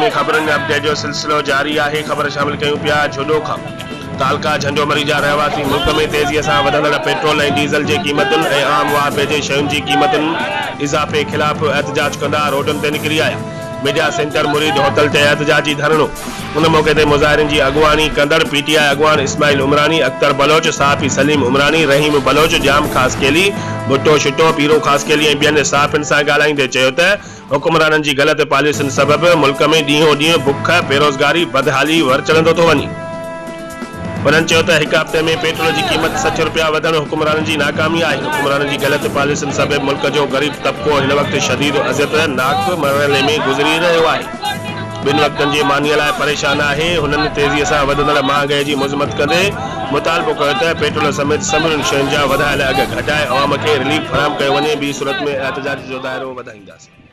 ۾ خبرن ۽ اپڊيٽ جو سلسلو جاري آهي، خبر شامل ڪيون پيا جهڏو کان تعلقه جهنڊو مري جا رهواسي ملڪ ۾ تيزي سان وڌندڙ پيٽرول ۽ ڊيزل جي قيمتن ۽ عام واهپي جي شين جي قيمتن اضافي خلاف احتجاج ڪندا روڊن تي نڪري آيا ميڊيا سينٽر مريد هوٽل تي احتجاجي ڌرڻو ان موقعي تي مظاهرين جي اڳواڻي ڪندڙ پي ٽي آء اڳواڻ اسماعيل عمراڻي، اختر بلوچ، صحافي سليم عمراڻي، رحيم بلوچ، ڄام خاصخيلي، ڀٽو شٽو، پيرو خاصخيلي ۽ ٻين صحافين سان ڳالهائيندي چيو ته حڪمرانن جي غلط پاليسين سبب ملڪ ۾ ڏينهون ڏينهن بک، بيروزگاري، بدحالي ور چڙهندو ٿو وڃي. هنن چيو ته هڪ هفتي ۾ پيٽرول جي قيمت 60 رپيا وڌڻ حڪمرانن جي ناڪامي آهي، حڪمرانن جي غلط پاليسين سبب ملڪ جو غريب طبقو هن وقت شديد اذيت ناڪ مرحلي ۾ گذري رهيو آهي، ٻن وقتن جي مانيء لاء پريشان آهي، هنن تيزي سان وڌندڙ مهانگائي جي مذمت ڪندي مطالبو ڪيو ته پيٽرول سميت سمورين شين جا وڌايل اگهه گهٽائي عوام کي رليف فراهم ڪيو وڃي، ٻي صورت ۾ احتجاج جو دائرو وڌائينداسين.